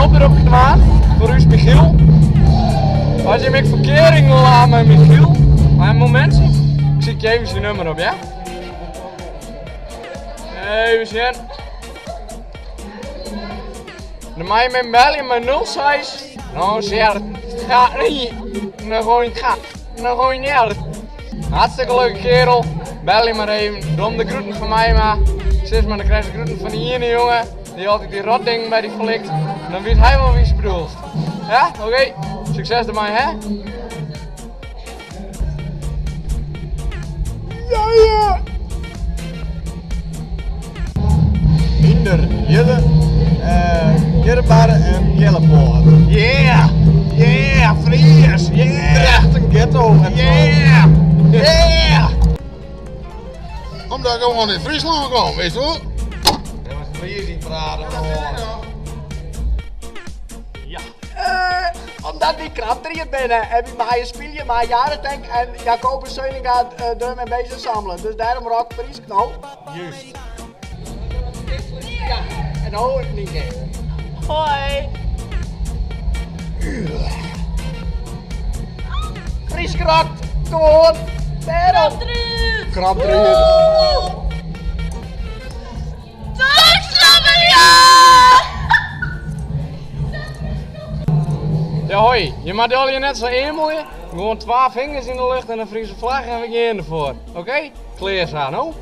in opropke dwaan foar ús Michiel. As jim ek ferkearing wolle ha mei Michiel, mar in momintsje, ik sykje even syn nummer op, ja? Even sjen. Dan mei je me belje mei 06 No zeer ga no Hartstikke leuke kerel. Belje mar even. Dom de groeten fan my mar. Sis mar, dan krijst de groeten fan die ene jonge die altyd die rotdingen by dy flikt. Dan wit hy wol wie se bedoelst. Ja? Oké. Sukses dermei, hè? Ja, ja! Hynder, Jille, Earrebarre en Keallepoat. Yeah! Yeah! Fries! Yeah! Drachten ghetto en zo. Yeah! Yeah! Omdat ik gewoan yn Fryslân kom, witst wol? Ja, mar Fries yn praten gewoan. Ja. Omdat wy kraptried binne en wy meie spylje mei Jaretank en Jacobus Seuninga Drum and Bass Ensemble. Dus dêrom rock Frysk no. Juist. Ja, en no Nynke. Hoi. Frysk rockt gewoan. Dêrom. Kraptried. Kraptried. Ja hoi, je moatte allegear net sa eamelje. Gewoan twa fingers yn de lucht en in Friese flagge en we gean derfoar. Oké? Klear sa, no?